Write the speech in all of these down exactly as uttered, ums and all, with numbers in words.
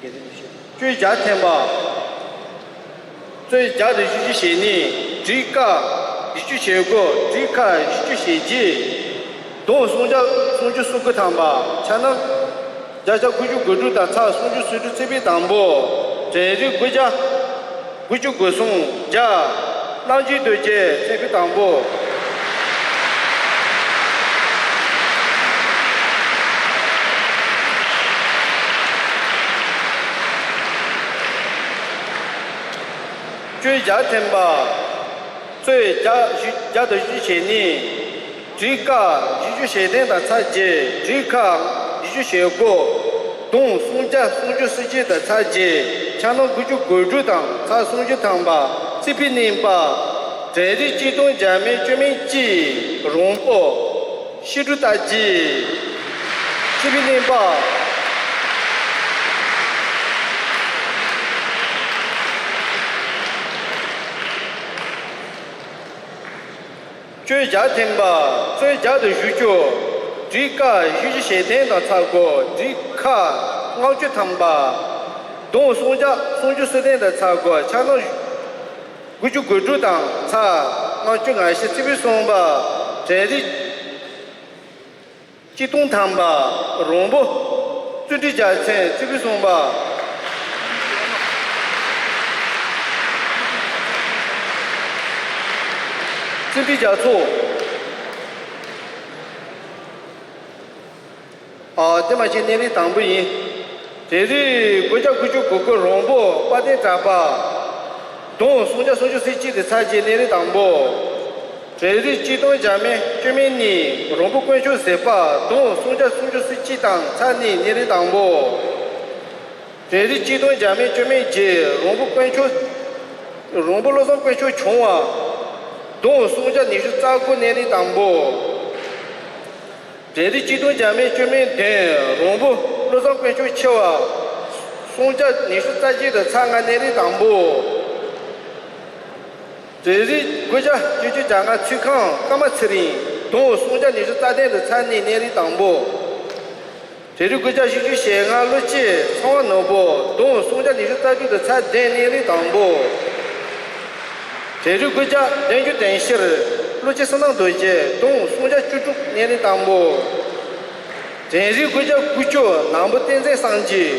བཅུ་བརྒྱ་ཐམ་པ། གཙོས་བརྒྱ་དང་བཞི་བཅུ་ཞེ་གཉིས། བྲིས་ཀ་བཞི་བཅུ་ཞེ་དགུ། བྲིས་ཁ་བཞི་བཅུ་ཞེ་བརྒྱད། བསྡོམས་སུམ་བརྒྱ་སུམ་ཅུ་སོ་དགུ་ཐམ་པ། ཕྱག་ན་བརྒྱ་ཆ་དགུ་བཅུ་གོ་དྲུག་དང་ཚེག་སུམ་ཅུ་སོ་དྲུག། ཚེག་བུ་དང་པོ། གྲལ་རིམ་དགུ་བརྒྱ་དགུ་བཅུ་གོ་གསུམ། བརྒྱ། རྣམ་འགྱུར་རྡོ་རྗེ། ཚེག་བུ་དང་པོ། བཅུ་བརྒྱ་ཐམ་པ། གཙོས་བརྒྱ་བཞི་བརྒྱ་དང་བཞི་བཅུ་ཞེ་གཉིས། བྲིས་ཀ་བཞི་བཅུ་ཞེ་བདུན་དང་ཚེག་བརྒྱད། བྲིས་ཁ་བཞི་བཅུ་ཞེ་དགུ། བསྡོམས་སུམ་བརྒྱ་སུམ་ཅུ་སོ་གཅིག་དང་ཚེག་བརྒྱད། ཕྱག་ན་དགུ་བཅུ་གོ་དྲུག་དང་ཚེག་སུམ་ཅུ་ཐམ་པ། ཚེག་བུ་གཉིས་པ། གྲལ་རིམ་གཅིག་སྟོང་བརྒྱ་མེད་བཅུ་མེད་གཅིག། རོང་པོ་བཤད་སྒྲུབ་ལྟ་བྱེད། ཚེག་བུ་གཉིས་པ། བཅུ་བརྒྱ་ཐམ་པ། གཙོས་བརྒྱ་དང་བཞི་བཅུ། བྲིས་ཀ་བཞི་བཅུ་ཞེ་བདུན་དང་ཚེག་དགུ། བྲིས་ཁ་ལྔ་བཅུ་ཐམ་པ། བསྡོམས་སུམ་བརྒྱ་སུམ་ཅུ་སོ་བདུན་དང་ཚེག་དགུ། ཕྱག་ན་དགུ་བཅུ་གོ་དྲུག་དང་ཚེག་ལྔ་བཅུ་ང་བཞི། ཚེག་བུ་གསུམ་པ། གྲལ་རིམ་གཅིག་སྟོང་ཐམ་པ། རོང་པོ་བརྩོན་འགྲུས་རྒྱལ་མཚན། ཚེག་བུ་གསུམ་པ། བརྩོན་འགྲུས་རྒྱལ་ཚོགས། ཨ། དེ་མ་ཚད་གནས་རིམ་དང་པོ་ཡིན། གྲལ་རིམ་དགུ་བརྒྱ་དགུ་བཅུ་གོ་དགུ། རོང་པོ་དཔལ་ལྡན་གྲགས་པ། བསྡོམས་སུམ་བརྒྱ་སུམ་ཅུ་སོ་གཅིག་དང་ཚེག་བརྒྱད། གནས་རིམ་དང་པོ། གྲལ་རིམ་གཅིག་སྟོང་བརྒྱ་མེད་བཅུ་མེད་གཉིས། རོང་པོ་དཀོན་མཆོག་གཟིགས་པ། བསྡོམས་སུམ་བརྒྱ་སུམ་ཅུ་སོ་གཅིག་དང་ཚེག་གཉིས། གནས་རིམ་དང་པོ། གྲལ་རིམ་གཅིག་སྟོང་བརྒྱ་མེད་བཅུ་མེད་བརྒྱད། རོང་པོ་དཀོན་མཆོག་རོང་པོ་བློ་བཟང་དཀོན་མཆོག་ཆུང་བ། བསྡོམས་སུམ་བརྒྱ་ཉི་ཤུ་རྩ་དགུ། གནས་རིམ་དང་པོ། གྲལ་རིམ་གཅིག་སྟོང་བརྒྱ་མེད་བཅུ་མེད་བདུན། རོང་པོ་བློ་བཟང་དཀོན་མཆོག་ཆེ་བ། སུམ་བརྒྱ་ཉི་ཤུ་རྩ་གཅིག་དང་ཚེག་ལྔ། གནས་རིམ་དང་པོ། གྲལ་རིམ་དགུ་བརྒྱ་བཅུ་བཅུ་གྱ་ལྔ། ཚེ་ཁང་ཀརྨ་ཚེ་རིང་། བསྡོམས་སུམ་བརྒྱ་ཉི་ཤུ་རྩ་བདུན་དང་ཚེག་གཉིས། གནས་རིམ་དང་པོ། གྲལ་རིམ་དགུ་བརྒྱ་བཞི་བཅུ་ཞེ་ལྔ། བློ་སྐྱེས་ཚེ་དབང་ནོར་བུ། བསྡོམས་སུམ་བརྒྱ་ཉི་ཤུ་རྩ་དྲུག་དང་ཚེག་བདུན། གནས་རིམ་དང་པོ། གྲལ་རིམ་དགུ་བརྒྱ་བདུན་ཅུ་དོན་བཞིར། བློ་སྐྱེས་བསོད་ནམས་རྡོ་རྗེ། བསྡོམས་སུམ་བརྒྱ་བཅུ་དྲུག། གནས་རིམ་དང་པོ། གྲལ་རིམ་དགུ་བརྒྱ་དགུ་བཅུ། ནང་པ་བསྟན་འཛིན་སངས་རྒྱས།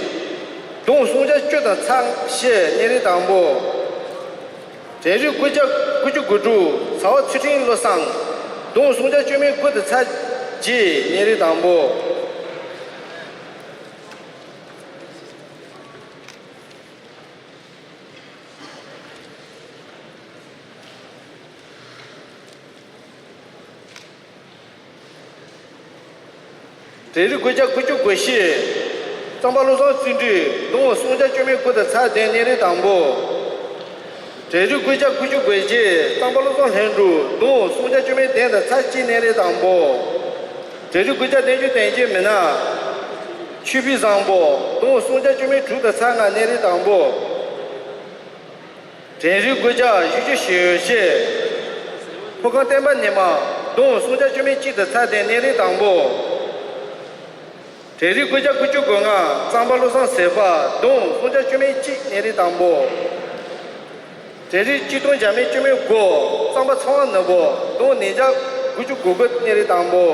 བསྡོམས་སུམ་བརྒྱ་བཅུ་དང་ཚེག་བཞི། གནས་རིམ་དང་པོ། གྲལ་རིམ་དགུ་བརྒྱ་དགུ་བཅུ་གོ་དྲུག། ཟླ་བ་ཚུལ་ཁྲིམས་བློ་བཟང་། བསྡོམས་སུམ་བརྒྱ་བཅུ་མེད་དགུ་དང་ཚེག་བརྒྱད། གནས་རིམ་དང་པོ། གྲལ་རིམ་དགུ་བརྒྱ་དགུ་བཅུ་གོ་བཞི། གཙང་པ་བློ་བཟང་བརྩོན་འགྲུས། བསྡོམས་སུམ་བརྒྱ་བཅུ་མེད་དགུ་དང་ཚེག་བདུན། གནས་རིམ་དང་པོ། གྲལ་རིམ་དགུ་བརྒྱ་དགུ་བཅུ་གོ་བརྒྱད། གཙང་པ་བློ་བཟང་ལྷུན་གྲུབ། བསྡོམས་སུམ་བརྒྱ་བཅུ་མེད་བདུན་དང་ཚེག་གཅིག། གནས་རིམ་དང་པོ། གྲལ་རིམ་དགུ་བརྒྱ་བདུན་ཅུ་དོན་བརྒྱད། མི་ནག་ཆོས་འཕེལ་བཟང་པོ། བསྡོམས་སུམ་བརྒྱ་བཅུ་མེད་དྲུག་དང་ཚེག་ལྔ། གནས་རིམ་དང་པོ། གྲལ་རིམ་དགུ་བརྒྱ་བཞི་བཅུ་ཞེ་བཞི། ཕོ་བྲང་བསྟན་པ་ཉི་མ། བསྡོམས་སུམ་བརྒྱ་བཅུ་མེད་གཅིག་དང་ཚེག་བདུན། གནས་རིམ་དང་པོ། གྲལ་རིམ་དགུ་བརྒྱ་དགུ་བཅུ་གོ་ལྔ། གཙང་པ་བློ་བཟང་ཟེར་པ། བསྡོམས་སུམ་བརྒྱ་བཅུ་མེད་གཅིག། གནས་རིམ་དང་པོ། གྲལ་རིམ་གཅིག་སྟོང་བརྒྱ་མེད་བཅུ་མེད་དགུ། གཙང་པ་ཚེ་དབང་ནོར་བུ། བསྡོམས་ཉིས་བརྒྱ་དགུ་བཅུ་གོ་དགུ། གནས་རིམ་དང་པོ།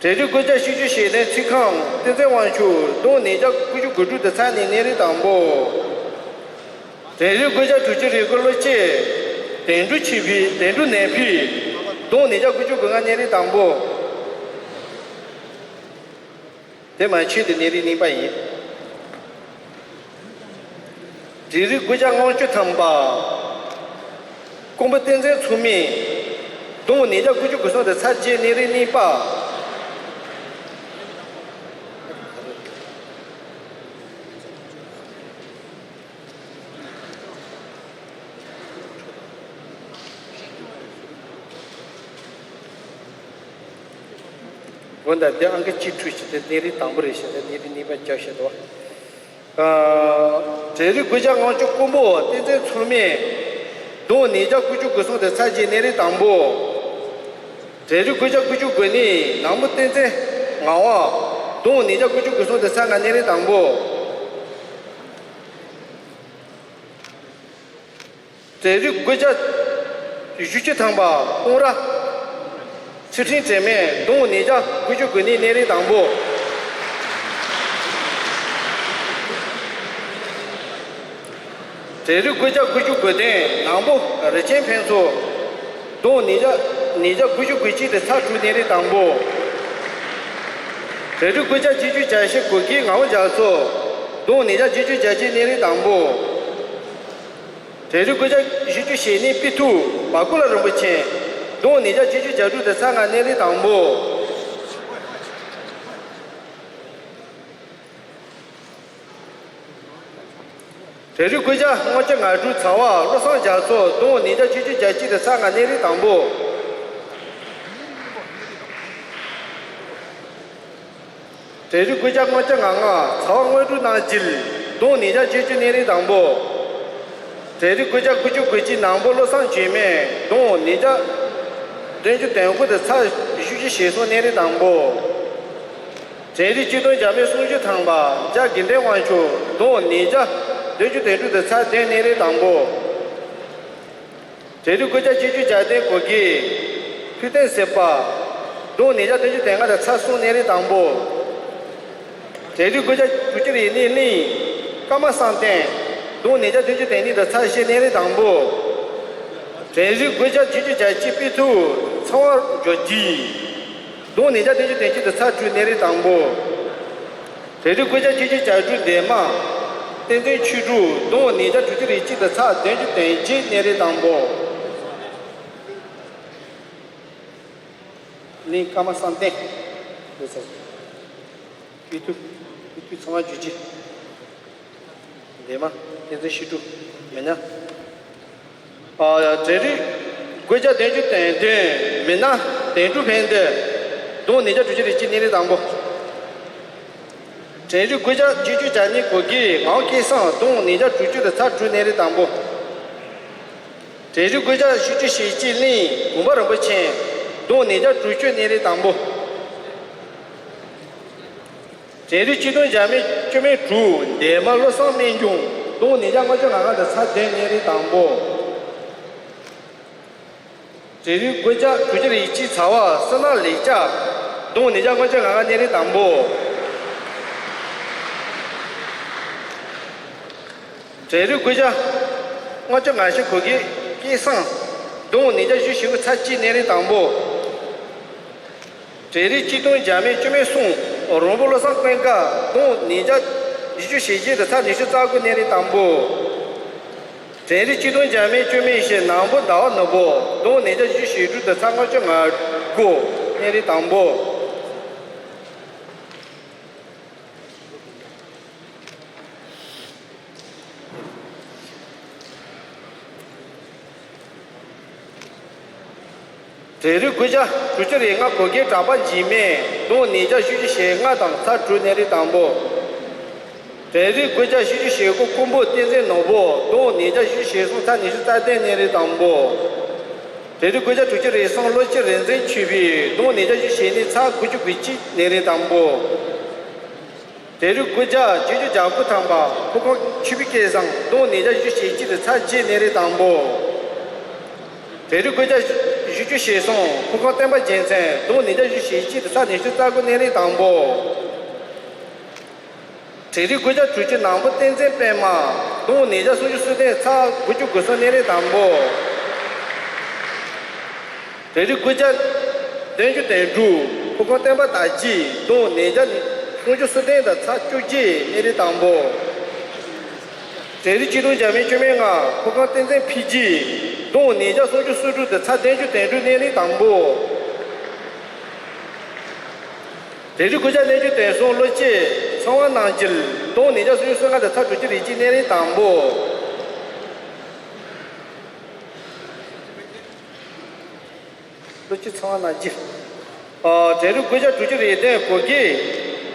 གྲལ་རིམ་དགུ་བརྒྱ་བཞི་བཅུ་ཞེ་བདུན། ཚེ་ཁང་བསྟན་འཛིན་དབང་ཕྱུག། བསྡོམས་ཉིས་བརྒྱ་དགུ་བཅུ་གོ་དྲུག་དང་ཚེག་གཉིས། གནས་རིམ་དང་པོ། གྲལ་རིམ་དགུ་བརྒྱ་དྲུག་ཅུ་རེ་དགུ། བློ་སྐྱེས་དོན་གྲུབ་ཆོས་འཕེལ། དོན་གྲུབ་ནོར་འཕེལ། བསྡོམས་ཉིས་བརྒྱ་དགུ་བཅུ་གོ་ལྔ། གནས་རིམ་དང་པོ། དེ་མ་ཚད་དེ་གནས་རིམ་གཉིས་པ་ཡིན། གྲལ་རིམ་དགུ་བརྒྱ་ལྔ་བཅུ་ཐམ་པ། ཀོང་པོ་བསྟན་འཛིན་མཚོ་སྨན། བསྡོམས་ཉིས་བརྒྱ་དགུ་བཅུ་གོ་གསུམ་དང་ཚེག་བརྒྱད། གནས་རིམ་གཉིས་པ། འོ་ད་འདི་ཨང་ཀི་གཅིག་འཕྲོས་ཤིག་དེ་གནས་རིམ་དང་པོ་རེད་ཤག་དེ་གནས་རིམ་གཉིས་པ་རྒྱབ་ཤག་དོ། ཨ། གྲལ་རིམ་དགུ་བརྒྱ་ལྔ་བཅུ་ཀོང་པོ་བསྟན་འཛིན་མཚོ་སྨན། བསྡོམས་ཉིས་བརྒྱ་དགུ་བཅུ་གོ་གསུམ་དང་ཚེག་བརྒྱད། གནས་རིམ་དང་པོ། གྲལ་རིམ་དགུ་བརྒྱ་དགུ་བཅུ་གོ་གཉིས། ནང་པ་བསྟན་འཛིན་ངག་དབང་། བསྡོམས་ཉིས་བརྒྱ་དགུ་བཅུ་གོ་གསུམ་དང་ཚེག་ལྔ། གནས་རིམ་དང་པོ། གྲལ་རིམ་དགུ་བརྒྱ་བཞི་བཅུ་ཐམ་པ་སྤུངས་ར་ཚུལ་ཁྲིམས་དྲན་མེད། གདུང་ཉིས་བརྒྱ་དགུ་བཅུ་གོ་གཉིས། གནས་རིམ་དང་པོ། གྲལ་རིམ་དགུ་བརྒྱ་དགུ་བཅུ་གོ་བདུན་ནང་པོ་རི་ཆེན་ཕུན་ཚོགས། གདུང་ཉིས་བརྒྱ་ཉིས་བརྒྱ་དགུ་བཅུ་གོ་གཅིག་དེ་ཚར་དྲུག། གནས་རིམ་དང་པོ། གྲལ་རིམ་དགུ་བརྒྱ་བརྒྱད་ཅུ་གྱ་བཞི་གོ་བརྒྱད་ངག་དབང་རྒྱ་མཚོ། གདུང་ཉིས་བརྒྱ་བརྒྱད་ཅུ་གྱ་གཅིག། གནས་རིམ་དང་པོ། གྲལ་རིམ་དགུ་བརྒྱ་བཞི་བཅུ་ཞེ་གཉིས་པི་ཐུ་བ་ཀུ་ལ་རིན་པོ་ཆེ། གདུང་ཉིས་བརྒྱ་བརྒྱད་ཅུ་གྱ་དྲུག་དེ་ཚར་ལྔ། གནས་རིམ་དང་པོ། གྲལ་རིམ་དགུ་བརྒྱ་ལྔ་བཅུ་ང་དྲུག་ཚ་བ་བློ་བཟང་རྒྱ་མཚོ། གདུང་ཉིས་བརྒྱ་བརྒྱད་ཅུ་གྱ་གཅིག་དེ་ཚར་ལྔ། གནས་རིམ་དང་པོ། གྲལ་རིམ་དགུ་བརྒྱ་ལྔ་བཅུ་ང་ལྔ་ཚ་བ་དངོས་གྲུབ་རྣམ་རྒྱལ། གདུང་ཉིས་བརྒྱ་བརྒྱད་ཅུ། གནས་རིམ་དང་པོ། གྲལ་རིམ་དགུ་བརྒྱ་དགུ་བཅུ་གོ་གཅིག་ནང་པོ་བློ་བཟང་འཇིགས་མེད། གདུང་ཉིས་བརྒྱ་བདུན་ཅུ་དོན་དགུ་དེ་ཚར་བཞི་བཅུ་ཞེ་གསུམ། གནས་རིམ་དང་པོ། གྲལ་རིམ་གཅིག་སྟོང་བརྒྱ་མེད་སུམ་ཅུ་ཐམ་པ་རྒྱ་དགེ་འདུན་དབང་ཕྱུག། གདུང་ཉིས་བརྒྱ་བདུན་ཅུ་དོན་དྲུག་དེ་ཚར་བདུན། གནས་རིམ་དང་པོ། གྲལ་རིམ་དགུ་བརྒྱ་བརྒྱད་ཅུ་གྱ་བདུན་གོ་བརྒྱད་ཐུབ་བསྟན་སྲིད་པ། གདུང་ཉིས་བརྒྱ་བདུན་ཅུ་དོན་ལྔ་དེ་ཚར་གསུམ། གནས་རིམ་དང་པོ། གྲལ་རིམ་དགུ་བརྒྱ་དྲུག་ཅུ་རེ་གཉིས་གླིང་ཀརྨ་བསམ་གཏན། གདུང་ཉིས་བརྒྱ་བདུན་ཅུ་དོན་གཉིས་དེ་ཚར་བཞི། གནས་རིམ་དང་པོ། གྲལ་རིམ་དགུ་བརྒྱ་བརྒྱད་ཅུ་གྱ་གཅིག་པི་ཐུ་ཚངས་དབང་རྒྱ་རྒྱལ། གདུང་ཉིས་བརྒྱ་བདུན་ཅུ་དོན་གཅིག་དེ་ཚར་དྲུག། གནས་རིམ་དང་པོ། གྲལ་རིམ་དགུ་བརྒྱ་བརྒྱད་ཅུ་གྱ་དྲུག་འདན་མ་བསྟན་འཛིན་ཆོས་དྲུག། གདུང་ཉིས་བརྒྱ་དྲུག་ཅུ་རེ་གཅིག་དེ་ཚར་བདུན་ཅུ་དོན་གཅིག། གནས་རིམ་དང་པོ། གླིང་ཀརྨ་བསམ་གཏན། པི་ཐུ། པི་ཐུ་ཚངས་དབང་རྒྱ་རྒྱལ། འདན་མ་བསྟན་འཛིན་ཆོས་དྲུག། མི་སྣ། ཨ། གྲལ་རིམ་དགུ་བརྒྱ་བདུན་ཅུ་དོན་བདུན་མི་སྣ་དོན་གྲུབ་ཕན་བདེ། གདུང་ཉིས་བརྒྱ་དྲུག་ཅུ་རེ་གཅིག། གནས་རིམ་དང་པོ། གྲལ་རིམ་དགུ་བརྒྱ་བརྒྱད་ཅུ་གྱ་གཉིས་གོ་བརྒྱད་ངག་དབང་སྐལ་བཟང་། གདུང་ཉིས་བརྒྱ་དྲུག་ཅུ་དེ་ཚར་དྲུག། གནས་རིམ་དང་པོ། གྲལ་རིམ་དགུ་བརྒྱ་བཞི་བཅུ་ཞེ་གཅིག་གླིང་དགོངས་པ་རིན་པོ་ཆེ། གདུང་ཉིས་བརྒྱ་དྲུག་ཅུ། གནས་རིམ་དང་པོ། གྲལ་རིམ་གཅིག་སྟོང་བརྒྱ་མེད་བཅུ་མེད་དྲུག་འདན་མ་བློ་བཟང་སྨན་ཆུང་། གདུང་ཉིས་བརྒྱ་ལྔ་བཅུ་ང་ལྔ་དེ་ཚར་བདུན། གནས་རིམ་དང་པོ། གྲལ་རིམ་དགུ་བརྒྱ་དྲུག་ཅུ་རེ་གཅིག་ཚ་བ་བསོད་ནམས་ལེགས་སྐྱབས། གདུང་ཉིས་བརྒྱ་ལྔ་བཅུ་ང་ལྔ། གནས་རིམ་དང་པོ། གྲལ་རིམ་དགུ་བརྒྱ་ལྔ་བཅུ་ང་བཞི་གོ་བརྒྱད་སྐལ་བཟང་། གདུང་ཉིས་བརྒྱ་བཞི་བཅུ་ཞེ་དགུ་ཚར་གཅིག། གནས་རིམ་དང་པོ། གྲལ་རིམ་གཅིག་སྟོང་བརྒྱ་མེད་བཅུ་མེད་གསུམ་རོང་པོ་བློ་བཟང་ཀུན་དགའ། གདུང་ཉིས་བརྒྱ་བཞི་བཅུ་ཞེ་བརྒྱད་དེ་ཚར་ཉི་ཤུ་རྩ་དགུ། གནས་རིམ་དང་པོ། གྲལ་རིམ་གཅིག་སྟོང་བརྒྱ་མེད་བཅུ་མེད་བཞི་ནང་པོ་ཟླ་བ་ནོར་བུ། གདུང་ཉིས་བརྒྱ་བཞི་བཅུ་ཞེ་དྲུག་དེ་ཚར་ལྔ་བཅུ་ང་དགུ། གནས་རིམ་དང་པོ། གྲལ་རིམ་དགུ་བརྒྱ་དྲུག་ཅུ་རེ་ལྔ་གོ་བརྒྱད་གྲགས་པ་འཇིགས་མེད། གདུང་ཉིས་བརྒྱ་བཞི་བཅུ་ཞེ་ལྔ་དང་ཚར་དྲུག། གནས་རིམ་དང་པོ། གྲལ་རིམ་དགུ་བརྒྱ་བཞི་བཅུ་ཞེ་དགུ་ཀོང་པོ་བསྟན་འཛིན་ནོར་བུ། གདུང་ཉིས་བརྒྱ་བཞི་བཅུ་ཞེ་གསུམ་ཚར་ཉི་ཤུ་རྩ་བདུན། གནས་རིམ་དང་པོ། གྲལ་རིམ་དགུ་བརྒྱ་དྲུག་ཅུ་རེ་གསུམ་བློ་སྐྱིད་རིག་འཛིན་ཆོས་འཕེལ། གདུང་ཉིས་བརྒྱ་བཞི་བཅུ་ཞེ་གཉིས་ཚར་དགུ་བཅུ་གོ་གཅིག། གནས་རིམ་དང་པོ། གྲལ་རིམ་དགུ་བརྒྱ་བརྒྱད་ཅུ་གྱ་དགུ་ཐམ་པ་ཕུར་ཁུང་ཆོས་འཕེལ་སྐལ་བཟང་། གདུང་ཉིས་བརྒྱ་བཞི་བཅུ་ཞེ་གཅིག་དེ་ཚར་གཅིག། གནས་རིམ་དང་པོ། གྲལ་རིམ་དགུ་བརྒྱ་བཞི་བཅུ་ཞེ་གསུམ་ཕུར་ཁུང་བསྟན་པ་རྒྱལ་མཚན། གདུང་ཉིས་བརྒྱ་བཞི་བཅུ་ཞེ་གཅིག་དེ་ཚར་ཉི་ཤུ་རྩ་དགུ། གནས་རིམ་དང་པོ། གྲལ་རིམ་དགུ་བརྒྱ་དྲུག་ཅུ་ནང་པོ་བསྟན་འཛིན་པད་མ། གདུང་ཉིས་བརྒྱ་སུམ་ཅུ་སོ་བདུན་ཚར་དགུ་བཅུ་གོ་གསུམ། གནས་རིམ་དང་པོ། གྲལ་རིམ་དགུ་བརྒྱ་བདུན་ཅུ་དོན་དྲུག་ཕུར་ཁུང་བསྟན་པ་དར་རྒྱས། གདུང་ཉིས་བརྒྱ་སུམ་ཅུ་སོ་བདུན་དང་ཚར་བཅུ་གཅིག། གནས་རིམ་དང་པོ། གྲལ་རིམ་གཅིག་སྟོང་བརྒྱ་མེད་བཅུ་མེད་ལྔ་ཕུར་ཁུང་བསྟན་འཛིན་འཕེལ་རྒྱས། གདུང་ཉིས་བརྒྱ་སུམ་ཅུ་སོ་དྲུག་དང་ཚར་བདུན་ཅུ་དོན་དྲུག། གནས་རིམ་དང་པོ། གྲལ་རིམ་དགུ་བརྒྱ་བདུན་ཅུ་དོན་གསུམ་བློ་སྐྱེད་ཚངས་དབང་རྣམ་རྒྱལ། གདུང་ཉིས་བརྒྱ་སུམ་ཅུ་སོ་ལྔ་དང་ཚར་དྲུག་ཅུ་རེ་གཅིག། གནས་རིམ་དང་པོ། བློ་སྐྱེད་ཚངས་དབང་རྣམ་རྒྱལ། ཨ། གྲལ་རིམ་དགུ་བརྒྱ་དྲུག་ཅུ་རེ་བདུན་གོ་བརྒྱད་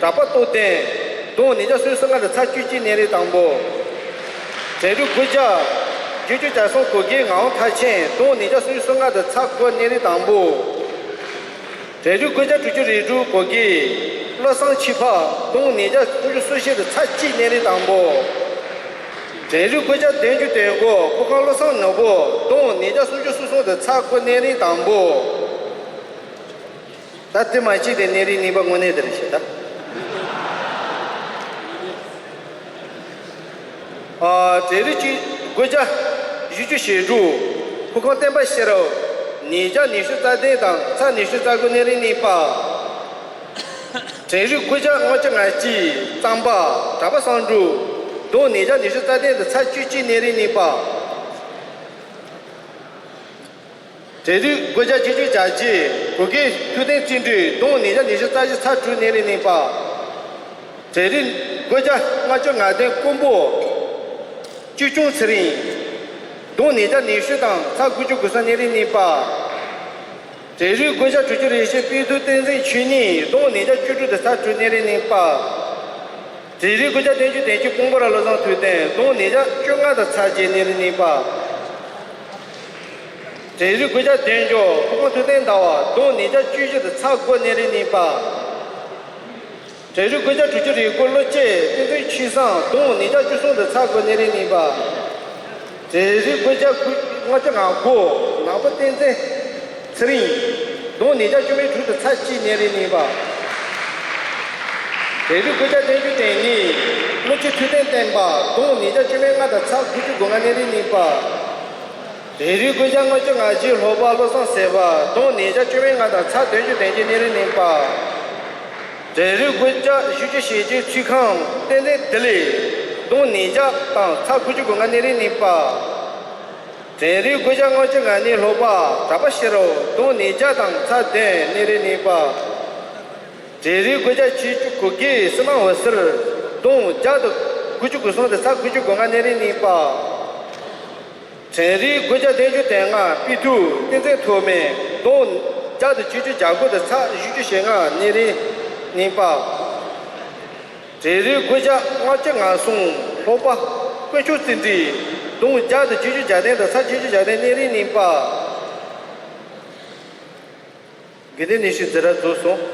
གྲགས་པ་རྟོགས་ལྡན། གདུང་ཉིས་བརྒྱ་སུམ་ཅུ་སོ་ལྔ་དང་ཚར་བཅུ་གཅིག། གནས་རིམ་དང་པོ། གྲལ་རིམ་དགུ་བརྒྱ་བརྒྱད་ཅུ་གྱ་གསུམ་གོ་བརྒྱད་ངག་དབང་མཐར་ཕྱིན། གདུང་ཉིས་བརྒྱ་སུམ་ཅུ་སོ་ལྔ་དང་ཚར་དགུ། གནས་རིམ་དང་པོ། གྲལ་རིམ་དགུ་བརྒྱ་དྲུག་ཅུ་རེ་དྲུག་གོ་བརྒྱད་བློ་བཟང་ཆོས་འཕགས། གདུང་ཉིས་བརྒྱ་དྲུག་ཅུ་སོ་བཞི་དང་ཚར་གཅིག། གནས་རིམ་དང་པོ། དྲན་རིག་དགུ་བརྒྱ་བདུན་ཅུ་དོན་དགུ་ཕོ་ཁང་བློ་བཟང་ནོར་བུ་གདོང་ནས་བརྒྱ་སུམ་ཅུ་སོ་གསུམ་དུ་ཚར་དགུ་གནས་རིམ་དང་པོ། ད་དེ་མ་གཅིག་དེ་གནས་རིམ་གཉིས་པ་དངོས་གནས་དེ་རེད་ཤེས་ད། ཨ། གྲས་རིགས་གཅིག་དགུ་བརྒྱ་བཞི་བཅུ་ཞེ་དྲུག་ཕོ་ཁང་བསྟན་པ་ཤེས་རབ་ཉིས་བརྒྱ་ཉི་ཤུ་རྩ་བདུན་དང་ཚར་ཉི་ཤུ་རྩ་དགུ་གནས་རིམ་གཉིས་པ། གྲས་རིགས་དགུ་བརྒྱ་ལྔ་བཅུ་ང་གཅིག་གཙང་པ་གྲགས་པ་བསམ་གྲུབ་གདོང་ཉིས་བརྒྱ་ཉི་ཤུ་རྩ་བདུན་དང་ཚར་བཅུ་གཅིག་གནས་རིམ་གཉིས་པ། གྲས་རིགས་དགུ་བརྒྱ་བརྒྱད་ཅུ་གྱ་གཅིག་གུ་གེ་ཐུབ་བསྟན་བརྩོན་འགྲུས་གདོང་ཉིས་བརྒྱ་ཉི་ཤུ་རྩ་བཞི་ཚར་དྲུག་གནས་རིམ་གཉིས་པ། གྲས་རིགས་དགུ་བརྒྱ་ལྔ་བཅུ་ང་བདུན་ཀོང་པོ་ཅི་ཅུང་ཚེ་རིང་གདོང་ཉིས་བརྒྱ་ཉི་ཤུ་དང་ཚར་དགུ་བཅུ་གོ་གསུམ་གནས་རིམ་གཉིས་པ། གྲས་རིགས་དགུ་བརྒྱ་དྲུག་ཅུ་རེ་བཞི་དཔལ་ཐུབ་བསྟན་འཛིན་ཆོས་ཉིད་གདོང་ཉིས་བརྒྱ་བཅུ་དྲུག་དང་ཚར་དྲུག་གནས་རིམ་གཉིས་པ། གྲས་རིགས་དགུ་བརྒྱ་བདུན་ཅུ་དོན་གཅིག་ཀོང་པོ་ར་བློ་བཟང་ཐུབ་བསྟན་གདོང་ཉིས་བརྒྱ་བཅོ་ལྔ་དང་ཚར་བརྒྱད་གནས་རིམ་གཉིས་པ། གྲས་རིགས་དགུ་བརྒྱ་བདུན་ཅུ་ཕོ་ཁང་ཐུབ་བསྟན་ཟླ་བ་གདོང་ཉིས་བརྒྱ་བཅུ་བཞི་དང་ཚར་དགུ་གནས་རིམ་གཉིས་པ། གྲས་རིགས་དགུ་བརྒྱ་དྲུག་ཅུ་རེ་དགུ་བློ་སྐྱེད་བསྟན་འཛིན་ཆོས་བཟང་གདོང་ཉིས་བརྒྱ་བཅུ་གསུམ་དང་ཚར་དགུ་གནས་རིམ་གཉིས་པ། གྲས་རིགས་དགུ་བརྒྱ་ལྔ་བཅུ་ང་དགུ་ནག་པོ་བསྟན་འཛིན་ཚེ་རིང་གདོང་ཉིས་བརྒྱ་བཅུ་མེད་དྲུག་དང་ཚར་གཅིག་གནས་རིམ་གཉིས་པ། གྲས་རིགས་དགུ་བརྒྱ་བདུན་ཅུ་དོན་གཉིས་བློ་སྐྱེད་ཐུབ་བསྟན་བསྟན་པ་གདོང་ཉིས་བརྒྱ་བཅུ་མེད་ལྔ་དང་ཚར་དགུ་བཅུ་གོ་ལྔ་གནས་རིམ་གཉིས་པ། གྲས་རིགས་དགུ་བརྒྱ་ལྔ་བཅུ་ང་གཅིག་ལྷོ་པ་བློ་བཟང་ཟེར་བ་གདོང་ཉིས་བརྒྱ་བཅུ་མེད་ལྔ་དང་ཚར་བདུན་ཅུ་དོན་གཅིག་གནས་རིམ་གཉིས་པ། གྲས་རིགས་དགུ་བརྒྱ་བཞི་བཅུ་ཞེ་གཅིག་ཚུལ་ཁམས་བསྟན་འཛིན་བདེ་ལེགས་གདོང་ཉིས་བརྒྱ་དང་ཚར་དགུ་བཅུ་གོ་ལྔ་གནས་རིམ་གཉིས་པ། གྲས་རིགས་དགུ་བརྒྱ་ལྔ་བཅུ་ང་གཉིས་ལྷོ་པ་གྲགས་པ་ཤེས་རབ་གདོང་ཉིས་བརྒྱ་དང་ཚར་བདུན་གནས་རིམ་གཉིས་པ། གྲས་རིགས་དགུ་བརྒྱ་བཞི་བཅུ་གོ་བརྒྱད་བསོད་ནམས་འོད་ཟེར་གདོང་བརྒྱ་དང་དགུ་བཅུ་གོ་གསུམ་དང་ཚར་དགུ་བཅུ་གོ་ལྔ་གནས་རིམ་གཉིས་པ། གྲས་རིགས་དགུ་བརྒྱ་བདུན་ཅུ་དོན་ལྔ་དཔལ་ཐུབ་བསྟན་འཛིན་ཐོགས་མེད་གདོང་བརྒྱ་དང་བཅུ་བཅུ་གྱ་དགུ་དང་ཚར་བཞི་བཅུ་ཞེ་ལྔ་གནས་རིམ་གཉིས་པ། གྲས་རིགས་དགུ་བརྒྱ་ལྔ་བཅུ་ང་གསུམ་ལྷོ་པ་དཀོན་མཆོག་བརྩོན་འགྲུས་གདོང་བརྒྱ་དང་བཅུ་བཅུ་གྱ་བདུན་དང་ཚར་བཅུ་བཅུ་གྱ་བདུན་གནས་རིམ་གཉིས་པ། དགེ་ལྡན་ནས་ཤིང་འཛིན་གྲྭ་རྫོགས་སོང་